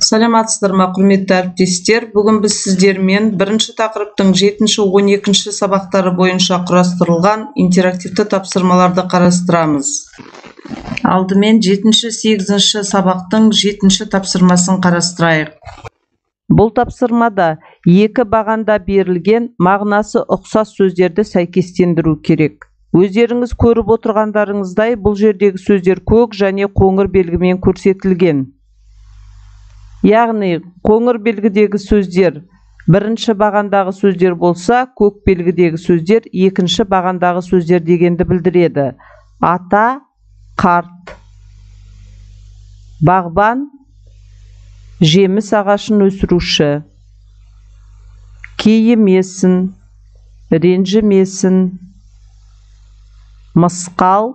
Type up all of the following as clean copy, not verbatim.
Саламатсыздар ма, құрметті әріптестер? Бүгін біз сіздермен бірінші тақырыптың 7-12 сабақтары бойынша құрастырылған интерактивті тапсырмаларды қарастырамыз. Алдымен 7-8 сабақтың 7 тапсырмасын қарастырайық. Бұл тапсырмада екі бағанда берілген мағынасы ұқсас сөздерді сәйкестендіру керек. Өздеріңіз көріп отырғандарыңыздай, бұл жердегі сөздер көк және қоңыр белгімен көрсетілген. Яғни қоңыр белгідегі сөздер бірінші бағандағы сөздер болса, көк белгідегі сөздер екінші бағандағы сөздер дегенді білдіреді. Ата, қарт, бағбан, жеміс ағашын өсіруші, кейімесін, ренжімесін, мысқал,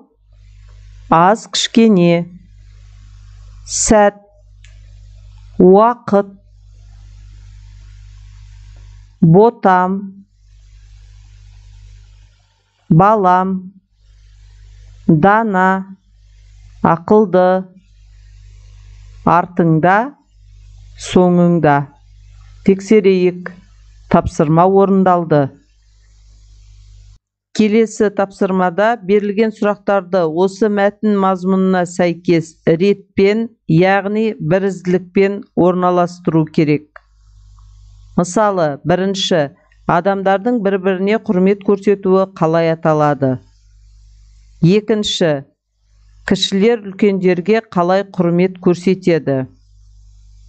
аз кішкене, сәт, уақыт, ботам, балам, дана, ақылды, артыңда, соңыңда. Тексерейік. Тапсырма орындалды. Келесі тапсырмада берілген сұрақтарды осы мәтін мазмұнына сәйкес ретпен, яғни бірізділікпен орналастыру керек. Мысалы, бірінші, адамдардың бір-біріне құрмет көрсетуі қалай аталады? Екінші, кішілер үлкендерге қалай құрмет көрсетеді?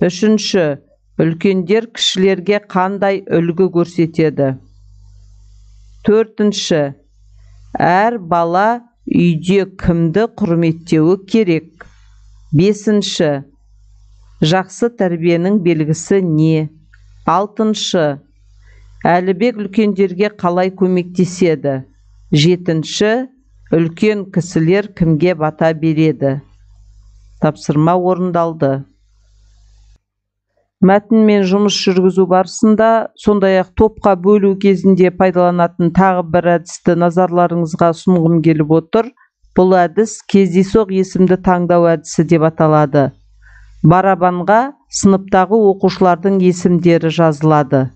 Үшінші, үлкендер кішілерге қандай үлгі көрсетеді? Төртінші, әр бала үйде кімді құрметтеуі керек? Бесінші, жақсы тәрбиенің белгісі не? Алтыншы, Әлібек үлкендерге қалай көмектеседі? Жетінші, үлкен кісілер кімге бата береді? Тапсырма орындалды. Мәтінмен жұмыс жүргізу барысында, сондай-ақ топқа бөлу кезінде пайдаланатын тағы бір әдісті назарларыңызға ұсынғым келіп отыр. Бұл әдіс кездейсоқ есімді таңдау әдісі деп аталады. Барабанға сыныптағы оқушылардың есімдері жазылады.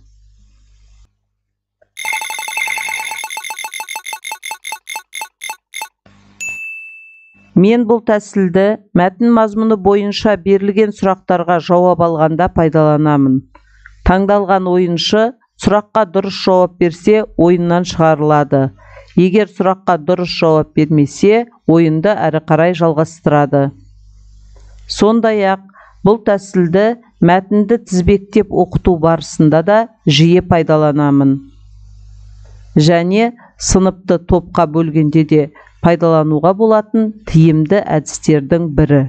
Мен бұл тәсілді мәтін мазмұны бойынша берілген сұрақтарға жауап алғанда пайдаланамын. Таңдалған ойыншы сұраққа дұрыс жауап берсе, ойыннан шығарылады. Егер сұраққа дұрыс жауап бермесе, ойынды әрі қарай жалғастырады. Сондай-ақ, бұл тәсілді мәтінді тізбектеп оқыту барысында да жиі пайдаланамын. Және сыныпты топқа бөлгенде де пайдалануға болатын тиімді әдістердің бірі.